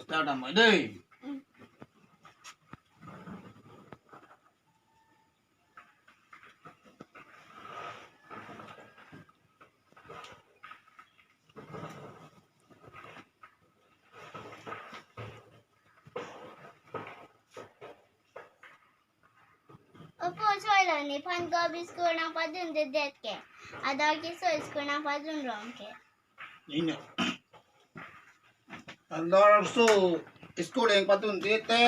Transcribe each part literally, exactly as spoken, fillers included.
Tar damnoi dei. Opo, soi lo, nephan govt school nangpadundedet ke. Ador keso school nangpadun rong ke. Ina. Ador keso school nangpadundedet te.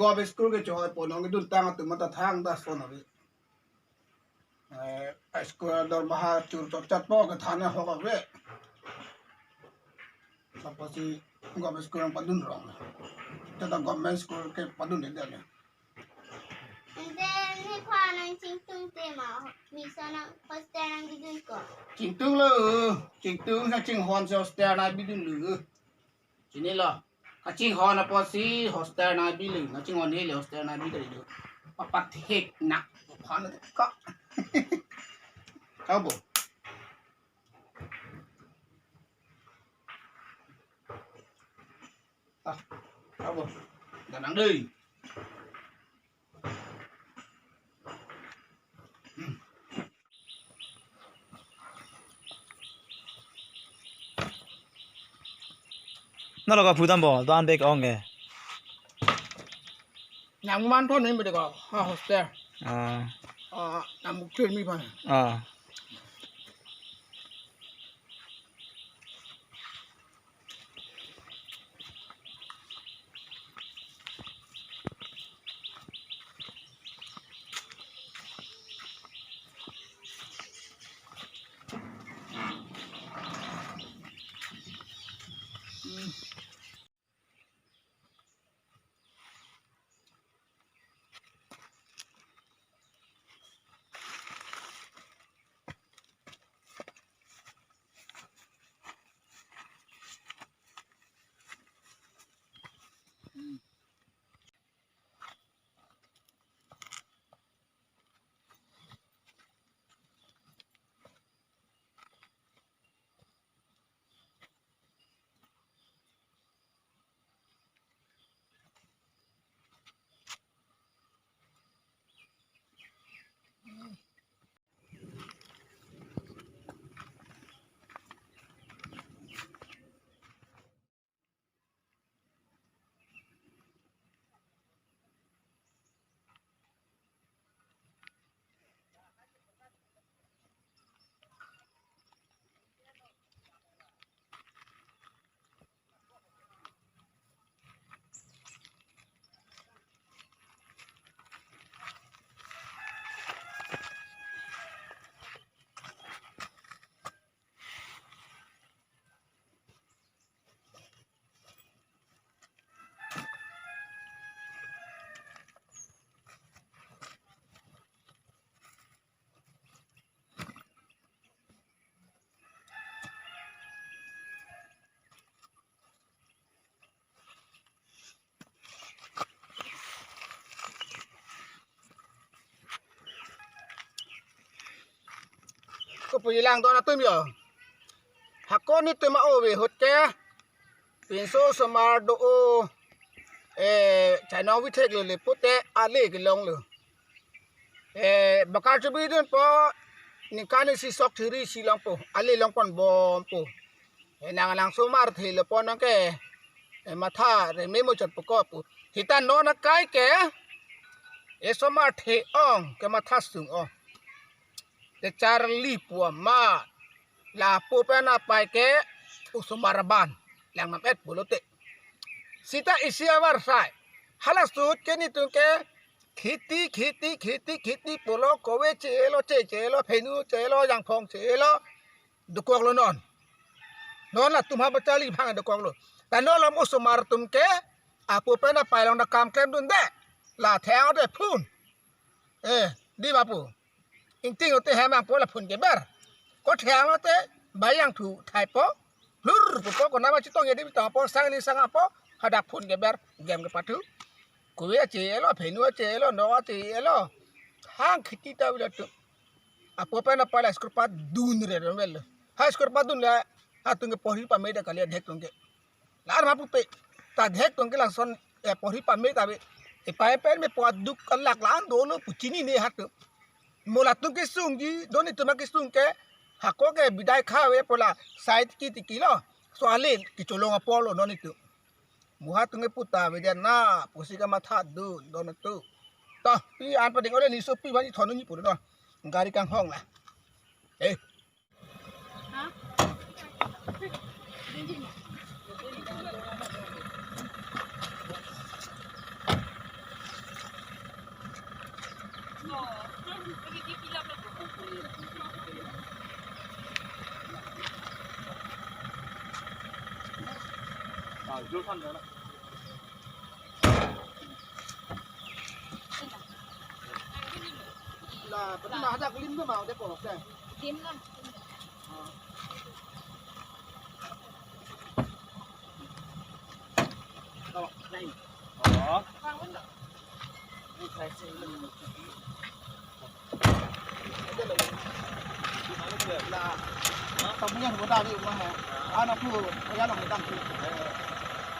Govt school ke choi ponong dun tang atum mata thang das pon ave. Eh, school dormaha chur chot chat po ke thana hok ave. Apotsi govt school nangpadun rong. Tata government school ke padundedet le. Ante nephan nangchingtung te ma, mesen nang hostel nangbidun ko? Chingtung lo, chingtung nangchinghon si hostel nangbidun lo. Chinilo. Kachinghon apotsi hostel nangbi lo, nangchinghon hile hostel nangbi lo. Papathek na. Hon ka. Abo. Ah, abo. Danang dei. Nalo ka pudam bo, doan bek ong ke. Nang man thon ni bede ko, ha hostel. Ah. Ah, nang muktir mi pan. Ah. Kopi lang do-an atum yo. Hako netum a-ove ahut ke pinso osomar do-o, eh, chainong vithek lele pute ale kelong lo. Eh, bakar chubidunpo, ningkan isi sok thiri isi longpo, ale longpon bompo. Eh, nang lang osomar thelo pon ke, eh, matha reme mo chot pokok pu. Sita non akai ke, eh, osomar the-ong ke matha sung-ong. Te charli pu amat. Lapu pen apai ke osomar aban. Lang nam et pulote. Sita isi avarsai. Hala ahut ke netum ke kheti, kheti, kheti, kheti pulo, kove che-elo, che che-elo, phenu che-elo, jangphong che-elo. Dokoklo non. Non latum ha bachali bhang dokoklo. Ta non lom osomar atum ke apu pen apai along ta kam klemdunde. La theng-o te phun. Eh, di bapu. Ingting ote hem angpo la phun keber. Ko theng-o te bayang thu thaipo. Lur pupo konat ma chetong ya di bitang po sang ni sang apo. Hadak phun keber. Gem kepathu. Kove che-elo, phenu che-elo, no che-elo. Hang kheti ta vila tu. Apu pen apai la school padunre ron velo. Ha school padunle. Hatung ke porhi pame da kali adhek atum ke. Lar ma pupe. Ta dhek tong ke lason, eh, porhi pame ta be. E pai pen me po aduk kalak lan dolo pu chinine hatu. Mo latum kesungji, don itum kesung ke, hako ke bidai kha ave pu la, side ki tiki lo. So ale kecholong apor lo don itum. Mo ha tung ke puta ave dia na, pusi kamatha dun, don itum. Toh, pi an pading ole ni sopi bani thon ni pu do. Gari kanghong la. Eh. La, pati ma hadak lim ke ma, de porok ke. Lim na. Oh. Tabuyan boda di rumah ya. Anak tu, ya lah datang tu.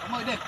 Kamu deh.